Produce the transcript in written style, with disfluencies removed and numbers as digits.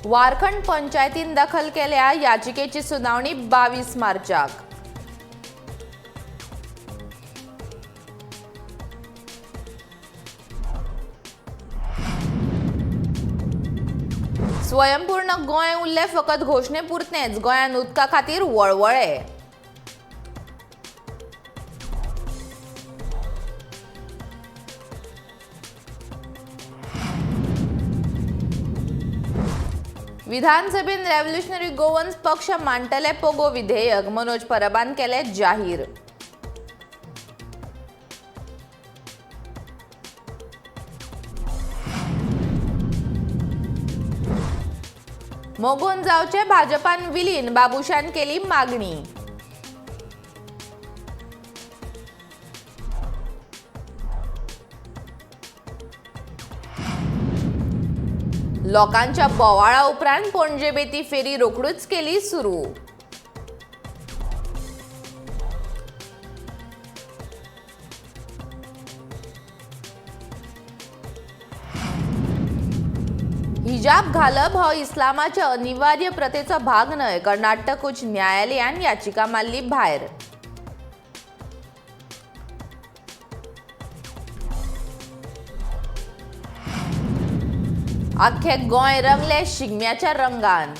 वारखंड पंचायतीन दखल केल्या याचिकेची सुनावणी 22 मार्चाक. स्वयंपूर्ण गोंय उरलें फकत घोशणे पुरतेंच, गोंयांत उदका खातीर वळवळे. विधानसभेन रेव्होल्युशनरी गोवन्स पक्ष मांडटले पोगो विधेयक, मनोज परबान केले जाहीर. मोगोन जावचे भाजपान विलीन, बाबूशान केली मागणी. लोकांच्या बोवाळा उपरांत पणजे बेती फेरी रोखडीच केली सुरू. हिजाब घालप हो इस्लामाच्या अनिवार्य प्रथेचो भाग न्हय, कर्नाटक उच्च न्यायालयान याचिका मारली भायर. आख्खें गोंय रंगलें शिगम्याच्या रंगान.